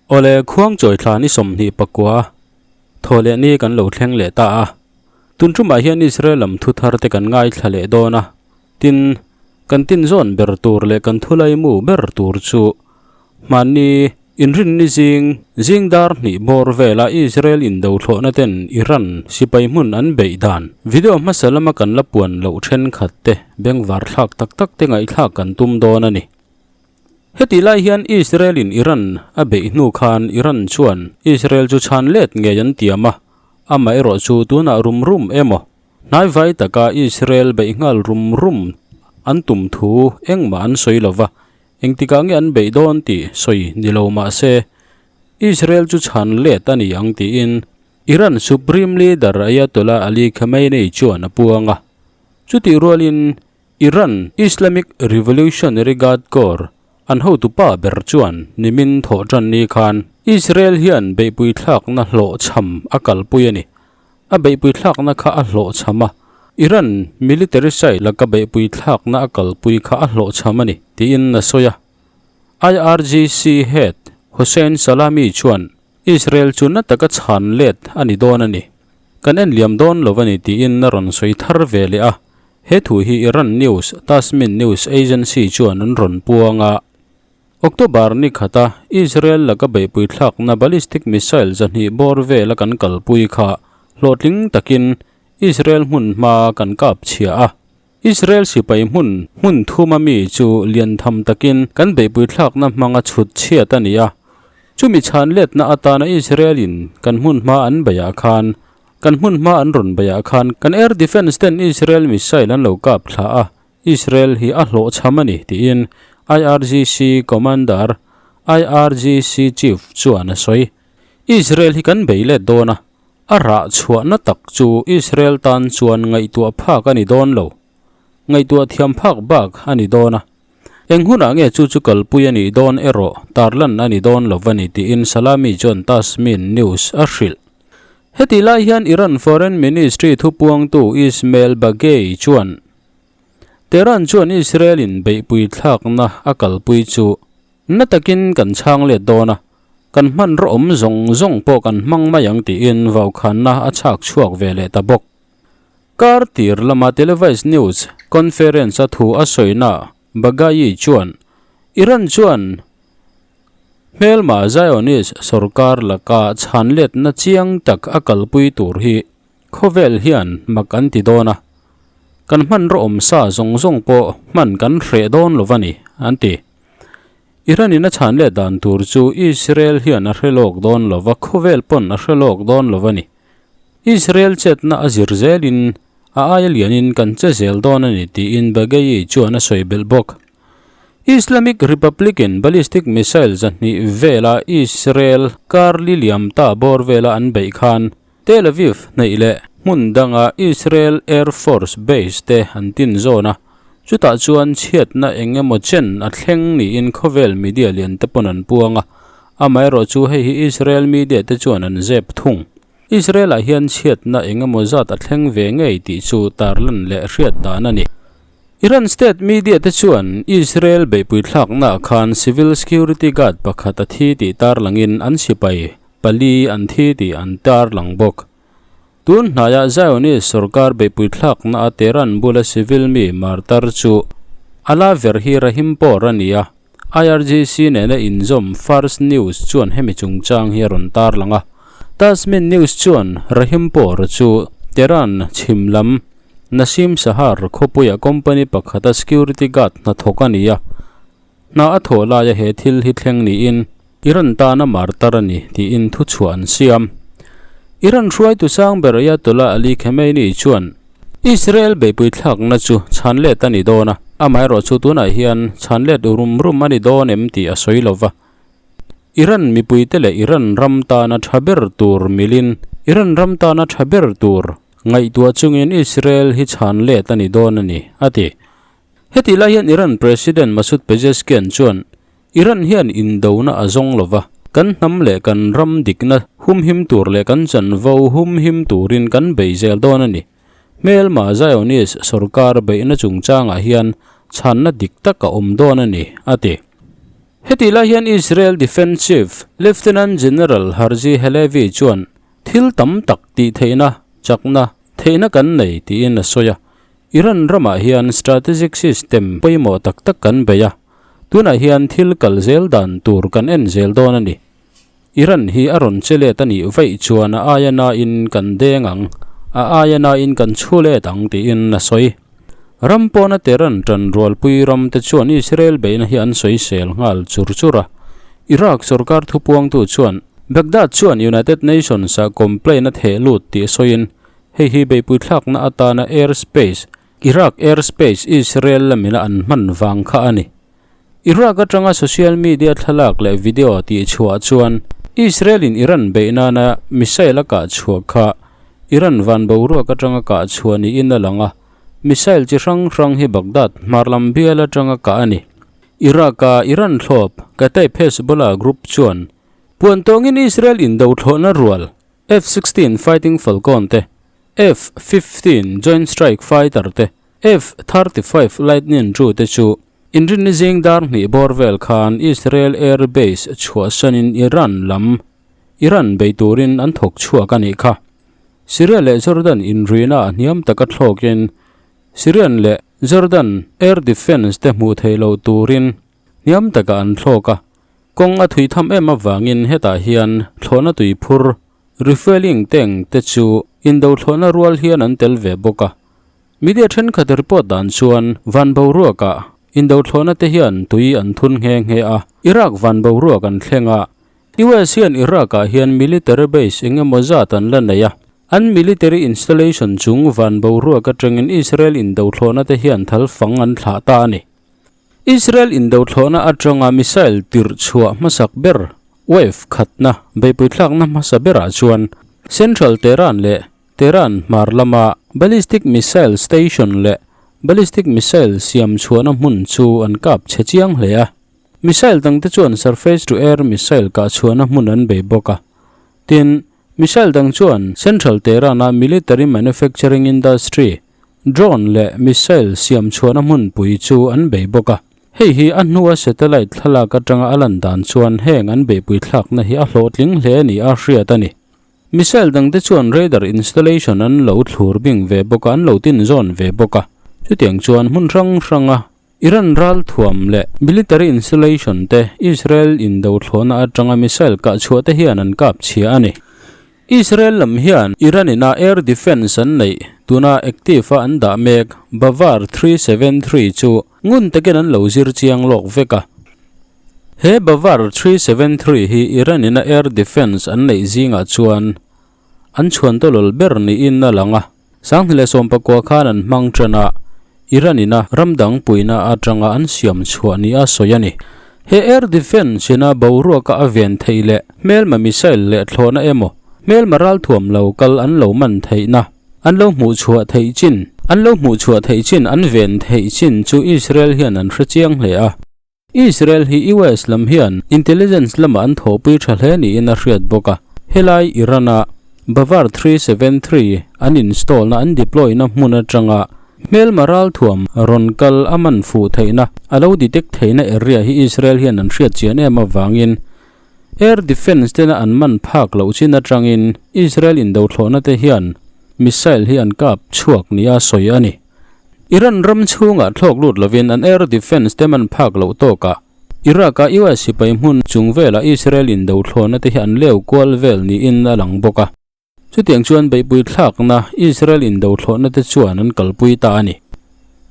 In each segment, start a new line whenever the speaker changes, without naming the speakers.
Awle, Khuangchawi thla ni 29 thawhleh ni kan lo thleng leh ta a. Tun tumah hian Israel lam thu thar te kan ngaithla leh dawn a. Tin, kan tin zawn ber tur leh kan thulaimu ber tur chu hmanni inrinni zing zing dar hnih bawr vela Israel indo thlawhna ten Iran sipai hmun an beih dan video hmasa lama kan la puan loh thenkhat te bengvar thlak tak tak te ngaihthlak kan tum dawn a ni. Heti lai hian Israel in Iran a beih hnu khan Iran chuan Israel chu chhan let ngei an tiam a, amaherawh chu tunah rum rum emaw hnaivai taka Israel beih nghal rum rum an tum thu engmah an sawi lo va, engtikah nge an beih dawn tih sawi ni lo mah se Israel chu chhan let a ni ang tiin Iran Supreme Leader Ayatollah Ali Khamenei chuan a puang a, chutih rualin Iran Islamic Revolutionary Guard Corps an hotu pa ber chuan nimin thawh tan ni khan Israel hian beihpui thlakna hlawhchham a kalpui a ni. A beihpui thlakna kha a hlawhchham a, Iran military side laka beihpui thlakna a kalpui kha a hlawhchham a ni, tiin a sawi a. IRGC head Hossein Salami chuan Israel chu na taka chhan let a ni dawn a ni. Kan en liam dawn lo a ni tiin a rawn sawi thar ve leh a. He thu hi Iran news Tasmin News Agency chuan an rawn puang a. October ni khata Israel laka beihpui thlakna ballistic missile 200 bawr vela kan kalpui kha hlawhtling takin Israel hmun hma kan kap chhia a. Israel sipai hmun hmun thuma mi chu lian tham takin kan beihpui thlakna hmanga chhut chhiat a ni a. Chumi chhan letna atana Israel in kan hmun hma an beiah khan kan hmun hma an rawn beiah khan kan air defence ten Israel missile an lo kap thla a, Israel hi a hlawhchham a ni tiin IRGC commander IRGC chief chuan a sawi. Israel hi kan bei let dawn a. A rah chhuahna tak chu Israel tan chuan ngaihtuah phak a ni dawn lo. Ngaihtuah thiam phak bak a ni dawn a. Eng hunah nge chu chu kalpui a nih dawn erawh tarlan a ni dawn lo a ni tiin Salami chuan Tasmin News a hrilh. Heti lai hian Iran Foreign Ministry thupuangtu Ismail Baghaei chuan Tehran chuan Israel in beihpui thlakna a kalpui chu Na takin kan chhang let dawn a, kan hmanraw awm zawng zawng pawh kan hmang mai ang tiin vaukhanna a chhak chhuak ve leh ta bawk. Kar tir lama televised news conference a thu a sawina Baghaei chuan Iran chuan hmelma Zionist sorkar laka chhan letna chiang tak a kalpui tur hi khawvel hian mak an ti dawn a, kan hmanraw awm sa zawng zawng pawh hman kan hreh dawn lo va ni, an ti. Iran in a chhan leh dan tur chu Israel hian a hre lawk dawn lo va, khawvel pawn a hre lawk dawn lo a ni. Israel chetna a zir zelin a aia lianin kan che zel dawn a ni tiin Baghaei chuan a sawi belh bawk. Islamic Republic in ballistic missile 200 vela Israel kar li liam ta bawr vela an beih khan Tel Aviv hnaih leh hmun danga Israel Air Force Base te an tin zawn a, chutah chuan chhiatna eng emaw chen a thleng niin khawvel media lian te pawn an puang a, amaherawh chu hei hi Israel media te chuan an zep thung. Israel ah hian chhiatna eng emaw zat a thleng ve ngei tih chu tarlan leh hriat dan a ni. Iran state media te chuan Israel beihpui thlakna ah khan civil security guard pakhat a thi tih tarlangin an sipai pali an thi tih an tar lang bawk. Tun hnaiah Zionist sorkar beihpui thlakna a Tehran bula civil mi martar chu Ala Verhi Rahimpur a ni a, IRGC nena inzawm Fars News chuan hemi chungchang hi a rawn tar lang a. Tasmin News chuan Rahimpur chu Tehran chhim lam Nasim Sahar khawpuia company pakhata security guard hnathawk a ni a, Hna a thawh laia he thil hi thleng niin Iran tana martar a ni tiin thuchhuah an siam. Iran hruaitu sang ber Ayatollah Ali Khamenei chuan Israel beihpui thlakna chu chhan let a ni dawn a, amaherawh chu tunah hian chhan let rum rum a ni dawn em tih a sawi lo va. Iran mipuite leh Iran ram tana tha ber tur milin Iran ram tana tha ber tur ngaihtuah chungin Israel hi chhan let a ni dawn a ni, a ti. Heti lai hian Iran President Masoud Pezeshkian chuan Iran hian indona a zawng lo va, kan hnam leh kan ram dikna humhim tur leh kan chanvo humhim turin kan bei zel dawn a ni. Hmelma Zionist sorkar beihna chungchangah hian chhanna dik tak a awm dawn a ni, a ti. Hetih lai hian Israel Defence Chief, Lieutenant General Herzi Halevi chuan thil tam tak tih theihna, chakna, theihna kan nei tiin a sawi a. Iran ramah hian strategic system pawimawh tak tak kan bei a, tunah hian thil kal zel dan tur kan en zel dawn a ni. Iran hi a rawn che let a nih vaih chuan a aia nain kan deng ang, a aia nain kan chhu let ang tiin a sawi. Ram pawna Tehran tan rualpui ram te chuan Israel beihna hi an sawisel nghal chur chur a. Iraq sorkar thupuangtu chuan Baghdad chuan United Nations ah complaint a theh lut tih sawiin hei hi beihpui thlakna atana air space, Iraq air space Israel lamina an hman vang kha a ni. Iraq atanga social media thlalak leh video tih chhuah chuan Israel in Iran beih nana missile a kah chhuah kha Iran van boruak atanga kah chhuah niin a lang a, missile chi hrang hrang hi Baghdad hmar lam bial atanga kah a ni. Iraq-a Iran thlawp Kataib Hezbollah group chuan puan tawngin Israel indo thlawhna rual F-16 Fighting Falcon te, F-15 Joint Strike Fighter te, F-35 Lightning II te chu Inrinni zing dar hnih bawr vel khan Israel Air Base chhuahsanin Iran lam Iran bei turin an thawk chhuak a nih kha. Syria leh Jordan inruina a hniam taka thlawkin Syrian leh Jordan Air Defence te hmuh theih loh turin hniam taka an thlawk a. Kawng a thui tham em avangin hetah hian thlawhna tui phur refuelling tank te chu indo thlawhna rual hian an tel ve bawk a. Media thenkhat report dan chuan van boruakah indo thlawhna te hian tui an thun nghe nghe a, Iraq van boruak an thleng a, US hian Iraq-ah hian military base eng emaw zat an la nei a, an military installation chung van boruak atangin Israel indo thlawhna te hian thal fang an thlah ta a ni. Israel indo thlawhna atanga missile tirh chhuah hmasak ber wave khatna beihpui thlakna hmasa berah chuan Central Tehran leh Tehran hmar lama ballistic missile station leh ballistic missile siam chhuahna hmun chu an kap chhe chiang hle a. Missile dangte chuan surface to air missile kah chhuahna hmun an bei bawk a. Tin, missile dang chuan Central Tehran-a military manufacturing industry Drone leh missile siam chhuahna hmunpui chu an bei bawk a. Hei hi a hnua satellite thlalak atanga a lan dan chuan heng an beihpui thlakna hi a hlawhtling hle ni a hriat a ni. Missile dangte chuan radar installation an lo thlur bing ve bawk a, an lo tin zawn ve bawk a. Chutiang chuan hmun hrang hranga Iran ralthuam leh military installation te Israel indo thlawhna atanga missile kah chhuah te hian an kap chhia a ni. Israel lam hian Iran ina air defence an neih tuna active a an dah mek Bavar 373 chu ngun takin an lo zir chiang lawk vek a. He Bavar 373 hi Iran ina air defence an neih zingah chuan an chhuan tawlawl ber niin a lang a. Sanghnih leh sawmpakua khan an hmang tan a, Iran ina ram dang puihna atanga an siam chhuah nia sawi a ni. He air defence ina boruaka a ven theih leh hmelma missile leh thlawhna emaw, hmelma ralthuam lo kal an lo man theihna, an lo hmuh chhuah theih chin, an lo hmuh chhuah theih chin an ven theih chin chu Israel hian an hre chiang hle a. Israel hi US lam hian intelligence lamah an thawhpui tha hle niin a hriat bawk a, helai Iran-a Bavar 373 an install-na an deploy-na hmun atanga hmelma ralthuam rawn kal a man fuh theihna a lo detect theihna area hi Israel hian an hriat chian em avangin air defence tena an man phak loh chin atangin Israel indothlawhna te hian missile hi an kap chhuak nia sawi a ni. Iran ram chhungah thlawk lut lovin an air defence te man phak loh tawkah Iraq-a US sipai hmun chung velah Israel in do thlawhna te hi an leu kual vel niin a lang bawk a. Chutiang chuan beihpui thlakna Israel in do thlawhna te chuan an kalpui ta a ni.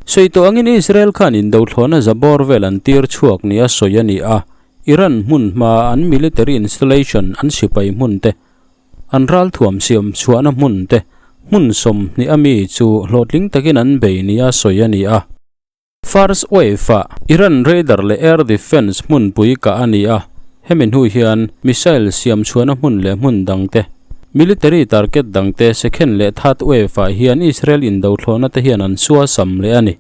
Sawi tawh angin Israel khan in do thlawhna za bawr vel an tir chhuak nia sawi a ni a, Iran hmun hmaa an military installation an sipai hmun te An ralthuam siam chhuahna hmun te hmun 20 a mi chu hlawhtling takin an bei nia sawi a ni a. First Wave-ah Iran radar leh air defence hmunpui kah a ni a, hemi hnu hian missile siam chhuahna hmun leh hmun dang te, military target dang te second leh third wave-ah hian Israel indo thlawhna te hian an suasam leh a ni.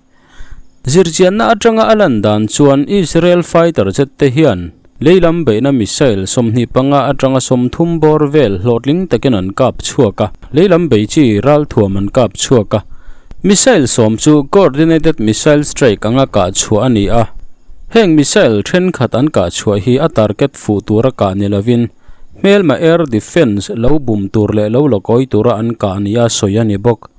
Zirchianna atanga a lan dan chuan Israel fighter jet te hian leilam beihna missile 25 atanga 30 bawr vel hlawhtling takin an kap chhuak a, leilam bei chi ralthuam an kap chhuak a. Missile 10 chu coordinated missile strike anga kah chhuah a ni a. Heng missile thenkhat an kah chhuah hi a target fuh tura kah ni lovin hmelma air defence lo bum tur leh lo lakawi tura an kah nia sawi a ni bawk.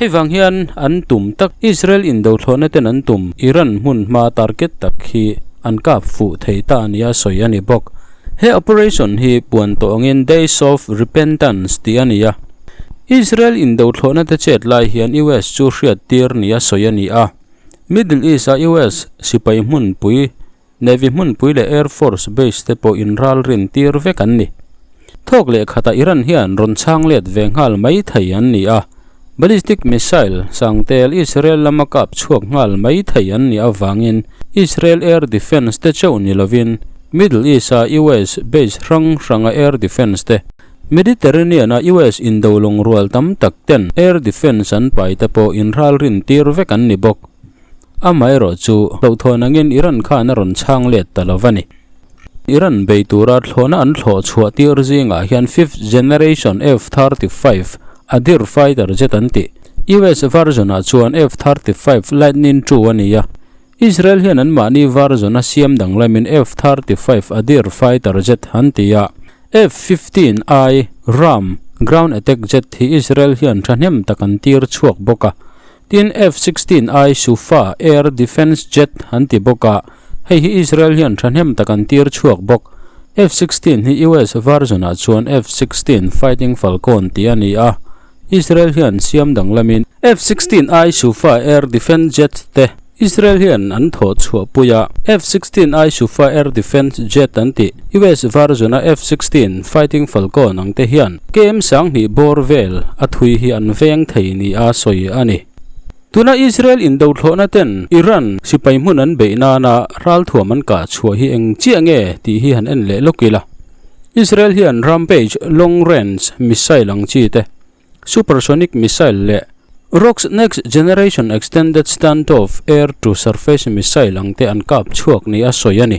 Hei vang hian an tum tak Israel indothlawhna ten an tum Iran hmun hma target tak hi an kap fuh thei ta nia sawi a ni bawk. He operation hi puan tawh angin Days of Repentance tih a ni a. Israel indothlawhna te chet lai hian US chu hriat tir nia sawi a ni a. Middle East-a US sipai hmunpui, Navy hmunpui leh Air Force base te pawh inralrin tir vek an ni. Thawk leh khatah Iran hian rawn chhang let ve nghal mai thei an ni a, ballistic missile sangtel Israel lama kap chhuak nghal mai thei an nih avangin Israel air defence te chauh ni lovin Middle East-a US base hrang hranga air defence te Mediterranean-a US indo lawngrual tam tak ten air defence an pai te pawh inralrin tir vek an ni bawk. Amaherawh chu hlauhthawn angin Iran khan a rawn chhang let ta lo va ni. Iran bei tura thlawhna an thlawh chhuah tir zingah hian fifth generation F-35 Adir fighter jet an tih. US version-ah chuan F-35 Lightning ii a ni a. Israel hian anmahni version a siam danglamin F-35 Adir fighter jet an ti a. F-15I Ram ground attack jet hi Israel hian thahnem tak an tir chhuak bawk a. Tin, F-16I Sufa air defence jet an ti bawk a, hei hi Israel hian thahnem tak an tir chhuak bawk. F-16 hi US version-ah chuan F-16 Fighting Falcon tih a ni a, Israel hian siam danglamin F-16I Sufa air defence jet te Israel hian an thawh chhuah pui a, F-16I Sufa air defence jet an tih US version a F-16 Fighting Falcon ang te hian KM 2000 bawr vel a thui hi an veng thei nia sawi a ni. Tuna Israel indothlawhna ten Iran sipai hmun an beih nana ralthuam an kah chhuah hi eng chiah nge tih hi han en leh lawk ila. Israel hian Rampage long range missile ang chi te, supersonic missile leh Rocks next generation extended standoff air to surface missile ang te an kap chhuak ni a sawi a ni.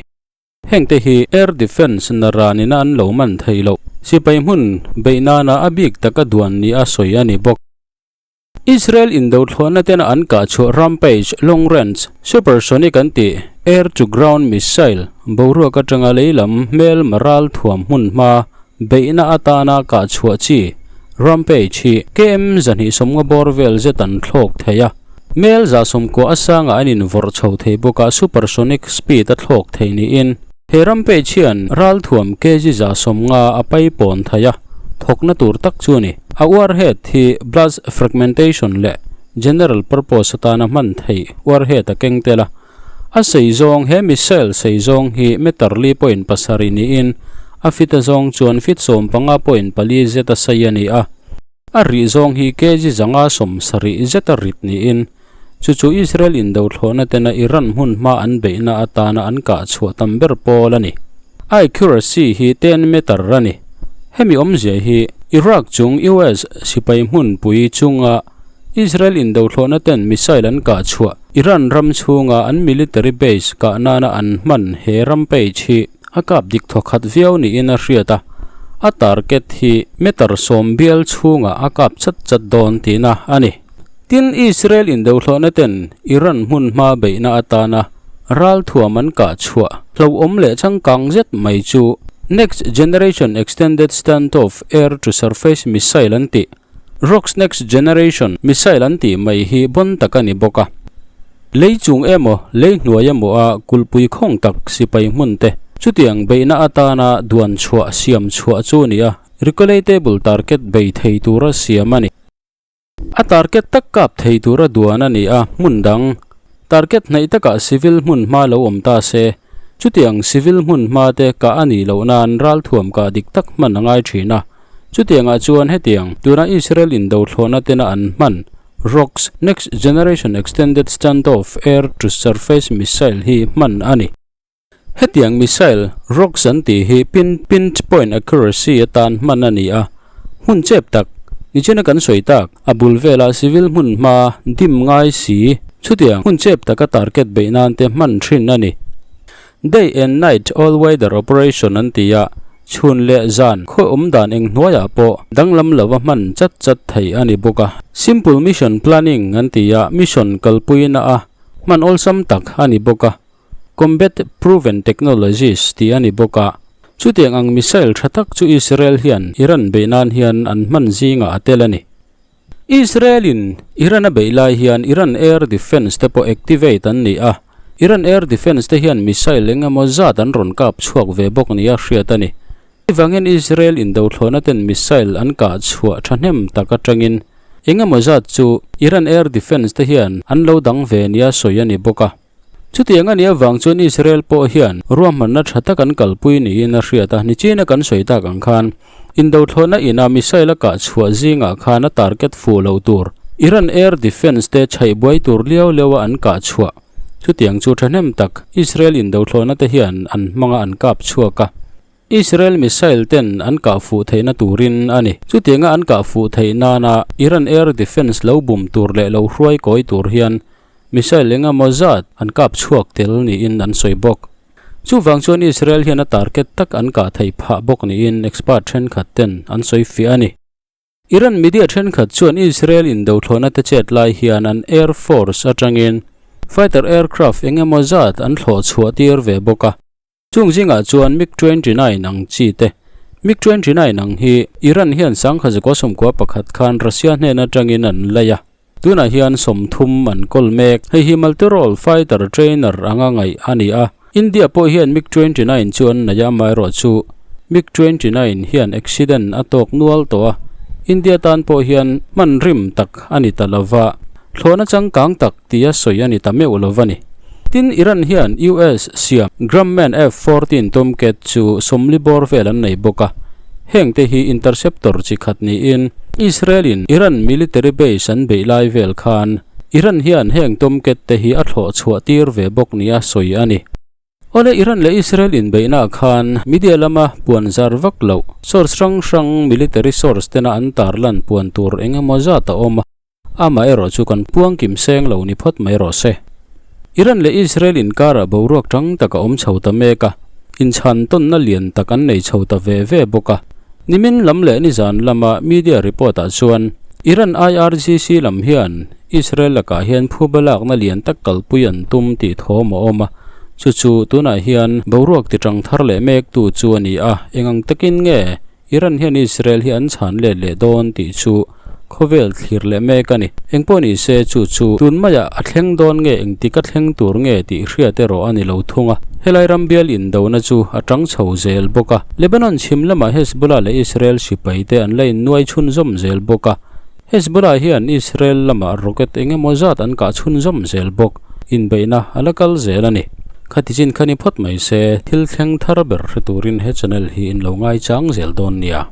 Heng te hi air defence naranin a an lo man theih loh sipai hmun beih nana a bik taka duan ni a sawi a ni bawk. Israel indothlawhna tena an kah chhuah Rampage long range supersonic an tih air to ground missile boruak atanga lei lam hmel maral thuam hmun hma beihna atana kah chhuah chi Rampage hi KM 250 bawr vel zet an thlawk thei a, mel 190 a sangah an invawrh chho thei bawk a supersonic speed a thlawk thei niin He rampage hian ralthuam kg 150 a pai pawn thei a, thawkna tur tak chu a ni. A warhead hi blast fragmentation leh general purpose atana hman theih warhead a keng tel a. A sei zawng he missile sei zawng hi meter li point pasarih niin a fit a zawng chuan fit 15 point 4 zet a sei a ni a. A rih zawng hi kg 170 zet a rit niin Chu chu Israel indothlawhna tena Iran hmun hma an beihna atana an kah chhuah tam ber pawl a ni. A accuracy hi 10 meter a ni. Hemi awmzia hi Iraq chung US sipai hmunpui chunga Israel indothlawhna ten missile an kah chhuah Iran ram chhunga an military base kah nana an hman he rampage hi a kap dik thawkhat viau niin a hriat a, a target hi meter 10 bial chhungah a kap chat chat dawn tihna a ni. Tin, Israel indohlawhna ten Iran hmun hma beihna atana ralthuam an kah chhuah hlauhawm leh changkang zet mai chu Next Generation Extended Standoff Air to Surface Missile an tih, Rocks Next Generation Missile an tih mai hi bon tak a ni bawk a. Lei chung emaw, lei hnuai emaw a kulhpui khawng tak sipai hmun te chutiang beihna atana duan chhuah siam chhuah chu ni a, Recollatable target bei thei tura siam a ni. A target tak kap thei tura duan a ni a, hmun dang target hnaih takah civil hmun hma lo awm ta se, chutiang civil hmun hma te kah a nih loh nan ralthuam kah dik tak hman a ngai thin a. Chutiangah chuan hetiang tuna Israel indothlawhna tena an hman Rocks Next Generation Extended Standoff Air to Surface Missile hi hman a ni. Hetiang missile, rocks an tih hi pin pinpoint accuracy atan hman a ni a, hmun chep tak, nichina kan sawi tak, a bul velah civil hmun hma dim ngai si, chutiang hmun chep taka target beih nan te hman thin a ni. Day and night all weather operation an ti a, chhun leh zan khaw awm dan eng hnuaiah pawh danglam lova hman chat chat thei a ni bawk a. Simple mission planning an ti a, mission kalpuina a hman awlsam tak a ni bawk a. Combat Proven Technologies tih a ni bawk a. Chutiang ang missile tha tak chu Israel hian Iran beih nan hian an hman zingah a tel a ni. Israel-in Iran a beih lai hian Iran air defence te pawh activate an ni a, Iran air defence te hian missile eng emaw zat an rawn kap chhuak ve bawk nia hriat a ni. Chuvangin Israel indothlawhna ten missile an kah chhuah thahnem tak atangin eng emaw zat chu Iran air defence te hian an lo dang ve nia sawi a ni bawk a. Chutiang a nih avang chuan Israel pawh hian ruahmanna tha tak an kalpui niin a hriat a, nichina kan sawi tak ang khan indothlawhna ina missile a kah chhuah zingah khan a target fuh loh tur Iran air defence te chhaih buai tur liau liau a an kah chhuah. Chutiang chu thahnem tak Israel indothlawhna te hian an hmanga an kap chhuak a. Israel missile ten an kah fuh theihna turin a ni. Chutianga an kah fuh theih nana Iran air defence lo bum tur leh lo hruai kawi tur hian missile eng emaw zat an kap chhuak tel niin an sawi bawk. Chuvang chuan Israel hian a target tak an kah theih phah bawk niin expert thenkhat ten an sawi fiah a ni. Iran media thenkhat chuan Israel indothlawhna te chet lai hian an air force atangin fighter aircraft eng emaw zat an thlawh chhuah tir ve bawk a. Chung zingah chuan MiG 29 ang chi te. MiG 29 ang hi Iran hian sangkha zakua sawmkua pakhat khan Russia hnen atangin an lei a. Tunah hian 30 an kawl mek. Hei hi multi-role fighter trainer anga ngaih a ni a. India pawh hian MiG 29 chu an nei a, amaherawh chu MiG 29 hian accident a tawk nual tawh a. India tan pawh hian hman rim tak a ni ta lova. Thlawhna changkang tak tia sawi a ni ta meuh lo va ni. Tin, Iran hian US siam Grumman F-14 Tomcat chu 40 bawr vel an nei bawk a, hengte hi interceptor chi khat niin Israel-in Iran military base an beih lai vel khan Iran hian heng Tomcat te hi a thlawh chhuah tir ve bawk nia sawi a ni. Awle Iran leh Israel inbeihnaah khan media lama puan zar vak loh source hrang hrang military source tena an tarlan puan tur eng emaw zat a awm a. Amaherawh chu kan puang kim seng lo ni phawt mai rawh se. Iran leh Israel inkarah boruak tang tak a awm chho ta mek a, inchhan tawnna lian tak an nei chho ta ve ve bawk a. Nimin lam leh nizan lama media report ah chuan Iran IRGC lam hian Israel lakah hian phuba lakna lian tak kalpui an tum tih thawm a awm a, chu chu tunah hian boruak ti tang thar leh mektu chu a ni a, eng ang takin nge Iran hian Israel hi an chhan let leh dawn tih chu khawvel thlir leh mek a ni. Engpawh ni se chu chu tun maiah a thleng dawn nge engtik a thleng tur nge tih hriat erawh a ni lo thung a. Helai ram bial indona chu a tang chho zel bawk a. Lebanon chhim lamah Hezbollah leh Israel sipai te an la innuai chhunzawm zel bawk a. Hezbollah hian Israel lamah rocket eng emaw zat an kah chhunzawm zel bawk. Inbeihna a la kal zel a ni. Khati chin kha ni phawt mai se, thil thleng thar ber hre turin he channel hi in lo ngaichang zel dawn nia.